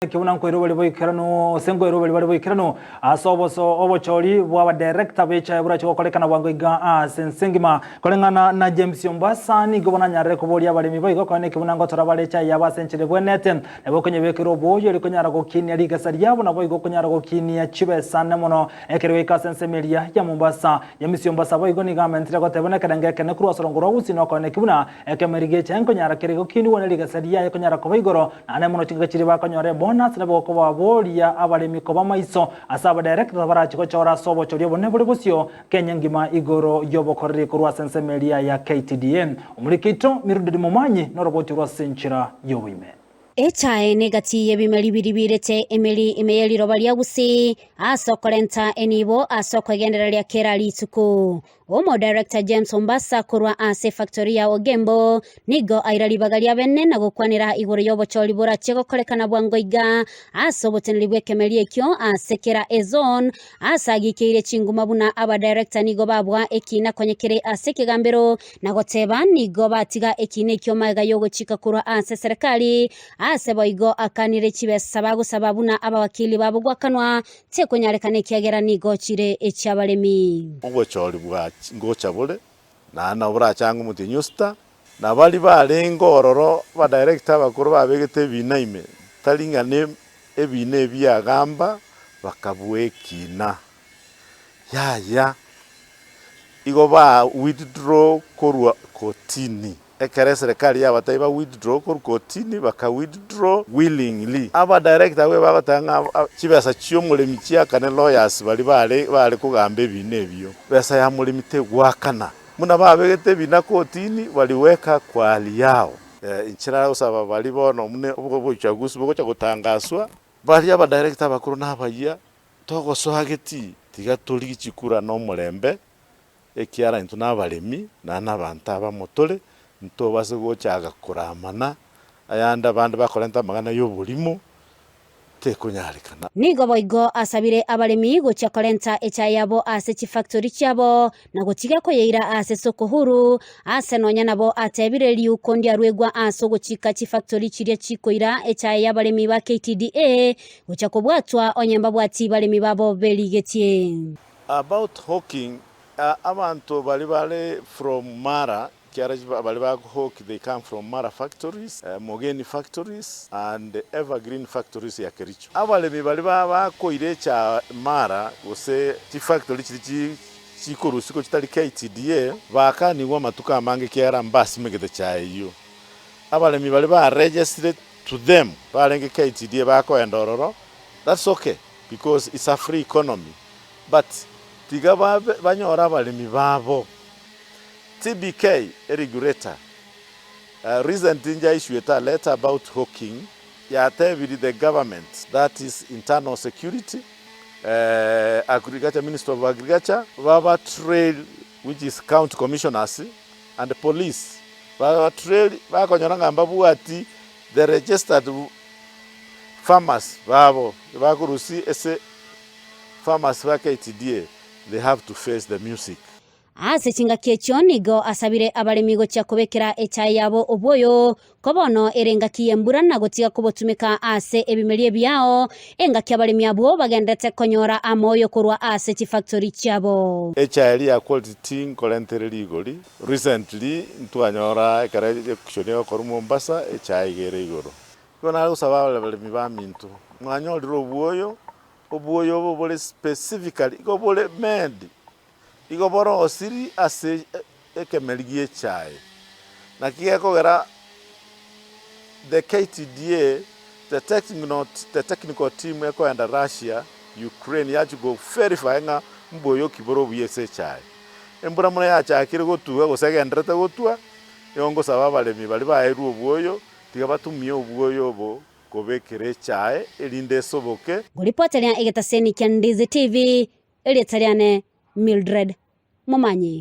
Naki buna nkoiroberia boikeranu, ase nkoiroberia bare boikeranu ase oboso obochori bw'abadirector b'echae borache gokorekana bwango iga ase ense engima. Koreng'ana na James Ombasa, nigo bono anyarire koboria abaremi boigo konya naki buna ngotora bare echae yabo ase enchera ebwenerete, nabo okonyebekera oboyio erio konyara gokinia rigesa riabo naboigo okonyara gokinia chibesa ane mono ekero goika ase ensemo eria ya Mombasa. James Ombasa boigo nigo amentire goteba buna ekerengo ekenene korwa ase orongo rwa Gusii nokonya naki buna ekemeri gi'echae nkonyara kere gokinigwa ne rigesa riaye konyara koba igoro Naende mono chingaki chiria bakonyora ebonus nabo gokobaboria abaremi koba maiso ase abadirector barache gochora ase obochori obonene bore bosio Kenya engima igoro y'obokoreri korwa ase ensemo eria ya KTDA. Omoriki oito Mildred Momanyi noroboti orwo ase enchera y'oboime. Echae negati y'ebimeri biria biirete emeri ime ye riroba ria Gusii ase okorenta enibo ase okwegendereria kera rituko. Omodirector James Ombasa korwa ase efactory ya Ogembo nigo aira ribaga ria bene na gokwanera igoro y'obochori borachie gokorekana bwango iga ase oboteneri bw'ekemeri ekio ase kera ezone ase agikeire chinguma buna abadirector nigo babua ekina konye kere ase ekegambero na goteba nigo batiga ekina ekio magega y'ogochika korwa ase eserekari ase boigo akanire chibesa bagosaba buna abawakili babo gwakanwa Tekonyarekana ekiagera nigo chire echi'abaremi. Obochori bwa ngocha bore, naende nabo borachange omotienyi o sita, na baria barenge ororo abadirector abakoro babegete ebina ime, tari ng'a ne ebina ebi biagamba bakabua ekina, yaya, igo ba withdraw korwa kotini. Ekero eserekari yabatebia ba withdraw korwa kotini, baka withdraw willingly. Aba director abwo bagoteba ng'a chibesa chiomoremi chiakane lawyers baria bare bare kogamba ebina ebio. Besa ya moremi tegoakana. Buna babegete ebina kotini bariweka kwa hali yao. Inche nagosaba baria bono buna obochaguzi bogocha gotangaswa, baria aba director abakoro nabayia, togosoa getii, tiga torigie chikura nomorembe, Ekiagera intwe nabaremi, naende nabanto abamo tore, ntobase gochaka koramana, ayande abande bakorenta amang'ana y'oborimo, tekonyarekana. Nigo boigo asabire abaremi gochia korenta echae yabo ase chifactori chiabo, na gotiga koyeira ase soko huru, ase nonya nabo atebire riuko ndiaruegwa ase ogochika chifactori chiria chikoira echae y'abaremi ba KTDA gochia kobwatwa onye mbabwati baremi babo berigetie. About hawking, abanto baria bare from Mara, ekiagera baria ba hawk they come from Mara factories, Mogeni factories and Evergreen factories ya Kericho. Abaremi baria bakoira echa Mara gose chifactory chiria chikorusigwa chitari KTDA, bakanigwe amatuko amange ekiagera mbasimegete chae eyio. Abaremi baria ba registered to them barenge KTDA bakoenda ororo, that's okay because it's a free economy. But tiga babe banyore abaremi babo. TBK a regulator recently nja issuete a letter about hawking yatebiri the government that is internal security, agriculture ministry of agriculture baba trail which is county commissioners and police baba trail bakonyora ng'a mbabwati the registered farmers babo bakorusia ase Farmers ba KTDA they have to face the music. Ase chingaki echio nigo asabire abaremi gochia kobekera echae yabo obwoyo, ko bono ere engaki y'embura na gotiga kobotumeka ase ebimeri ebiao, engaki abaremi abwo bagenderete konyora amoyo korwa ase chifactori chiabo. Echae eria ya quality tea nkorentere rigori. Recently ntwanyora ekero auction egokorwa Mombasa echae iga ere igoro. Igo nare gosaba abaremi baminto, mwanyorire obwoyo Obuoyo obo bore specifically igo bore made, igo borosiri ase ekemeri gi'echae. Naki gekogera the KTDA, the techno the technical team ekoenda Russia, Ukraine yachia go verify ng'a mbuoyo ki bore obuya ase echae. Embura buna yachakire gotua gose egendererete gotua, nigo ngosaba abaremi baria baerwe obuoyo, tiga batumie obuoyo obo Kobekera echae, erinde esoboke. Ngoripoteria egetaseni kia Ndizi TV, erieta riane Mildred Momanyi.